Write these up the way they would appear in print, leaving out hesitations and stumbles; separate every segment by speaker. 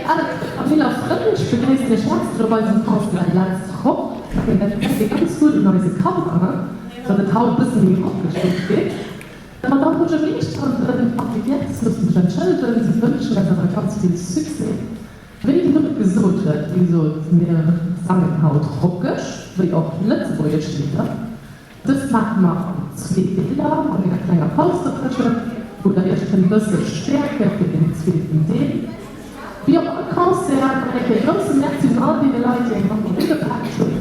Speaker 1: Elteren, Famill a Frënn, ech begréissen Iech häerzlech op eisem Concert Let's Rock. Dat gesäit ee ganz gutt un eise Kanner, datt et haut e bësse méi rockeg duergeet. D'Madame Buergermeeschterin Patrick Jertz loosse sech entschëllegen, si wënschen eis awer ganz vill Succès. Wéi den Numm et gesot huet, wéi gesot, mir sangen haut rockeg, wéi och lëtzebuergesch Lidder. Dëst maache mer an zwee Deeler, mat enger klenger Paus dotëschent, wou der iech kënnt bësse stäerke fir den zweeten Deel. Wéi op all Concert nach eng Kéier grousse Merci un all deene Leit, déi eng Hand mat ugepaakt hunn,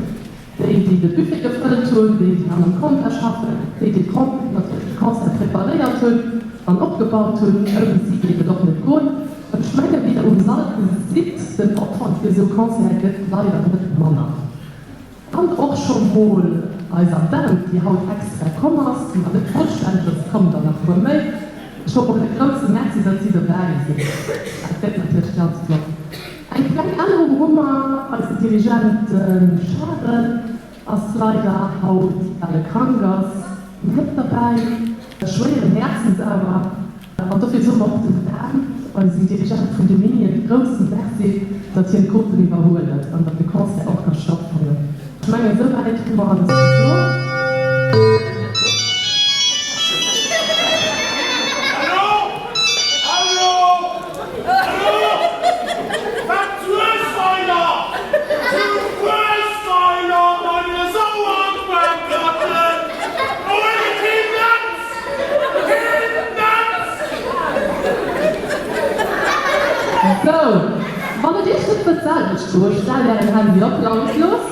Speaker 1: déi, déi de Buffet gefëllt hunn, déi, déi hannert dem Compteur schaffen, déi, déi natierlech de Concert preparéiert hunn an opgebaut hunn. Ouni si géif et och net goen. Ech mengen, wéi der um Sall gesitt, den Opwand fir esou Concerte gëtt leider net manner. An och scho mol eiser Band, déi haut extra komm ass, déi nach net vollstänneg ass, et kommen der nach puer méi, scho mol e grousse Merci, datt si dobäi sinn. Dat gëtt natierlech ganz flott. Eng kleng Ännerung hu mer, eisen Dirigent Charel ass leider haut, well e krank ass, net derbäi, schwéieren Häerzens awer. An dofir soe mer och dem Dan, eisem Dirigent vun de Minien, e grousse Merci, datt hien d'Gruppen iwwerhuel huet an datt de Concert och ka stattfannen. Ech mengen, esouwäit hu mer alles gesot.
Speaker 2: Hallo? Hallo? Hallo? Wat zu Uesweiler? Zu Uesweiler bei de Sauerquadraten! Huet et keen Netz?
Speaker 1: Sou, wann et iech net wëllt selwecht goen, stellt ären Handy op lautlos.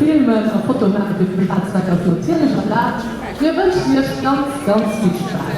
Speaker 1: Filmen a Fotoe maache fir privat Zwecker ass natierlech erlaabt. Mir wënschen iech ganz, ganz vill Spaass!